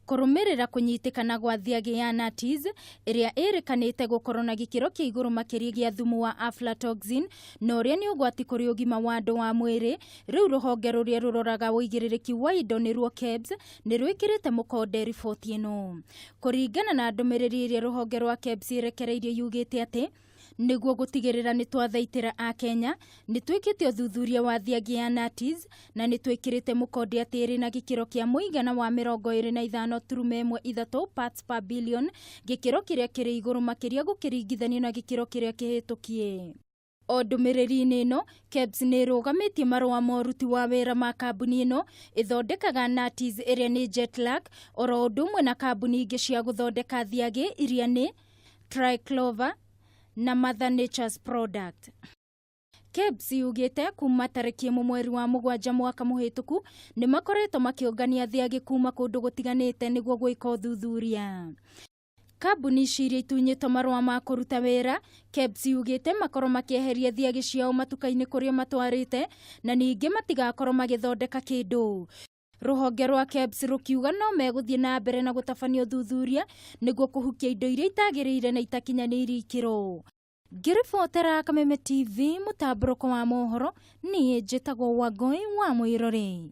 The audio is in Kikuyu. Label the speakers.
Speaker 1: Kũrũmĩrĩra kũnyitĩkana gwa thiagĩ ya Natis ĩrĩa ĩrĩkanĩte gũkorwo na gĩkĩro kĩa igũrũ makĩria gĩa thumu wa aflatoxin na ũrĩa nĩ ũgwati kũrĩ ũgima wa andũ wa mwĩrĩ, rĩu rũhonge rũrĩa rũroraga ũigĩrĩrĩki wa indo nĩruo KEBS nĩ rwĩkĩrĩte mũkonde riboti ĩno. Kũringana na ndũmĩrĩri ĩrĩa rũhonge rwa KEBS ĩrekereirie yugĩte atĩ Nĩguo gũtigĩrĩra nĩ twathaitĩra Akenya, nĩ twĩkĩte ũthuthuria wa thiangĩ ya Natis na nĩ twĩkĩrĩte mũkonde atĩ ĩrĩ na gĩkĩro kĩa mũigana wa 25.13 parts per billion, gĩkĩro kĩrĩa kĩrĩ igũrũ makĩria gũkĩringithanio na gĩkĩro kĩrĩa kĩhĩtũkie. O ndũmĩrĩri-inĩ ĩno, KEBS nĩ ĩrũgamĩtie marũa ma ũruti wa wĩra ma kambuni ĩno ĩthondekaga Natis ĩrĩa nĩ Jetlag oro ũndũ ũmwe na kambuni ingĩ cia gũthondeka thiagĩ iria nĩ Triclover na Mother Nature's Product. KEBS yugĩte kuma tarĩki ĩmwe mweri wa mũgwanja mwaka mũhĩtũku nĩ makoretwo makĩũngania thiagĩ kuma kũndũ gũtiganĩte nĩguo gwĩka ũthuthuria. Kambuni ici iria itunyĩtwo marũa ma kũruta wĩra, KEBS yugĩte makorwo makĩeheria thiagĩ ciao matuka-inĩ kũrĩa matwarĩte na ningĩ matigakorwo magĩthondeka kĩndũ. Rũhonge rwa KEBS rũkiuga no megũthiĩ na mbere na gũtabania ũthuthuria nĩguo kũhukia indo iria itagĩrĩire na itakinyanĩirie ikĩro. Ngĩribotera Kameme TV mũtambũrũko wa mohoro, niĩ njĩtagwo Wangũi wa Mũirũrĩ.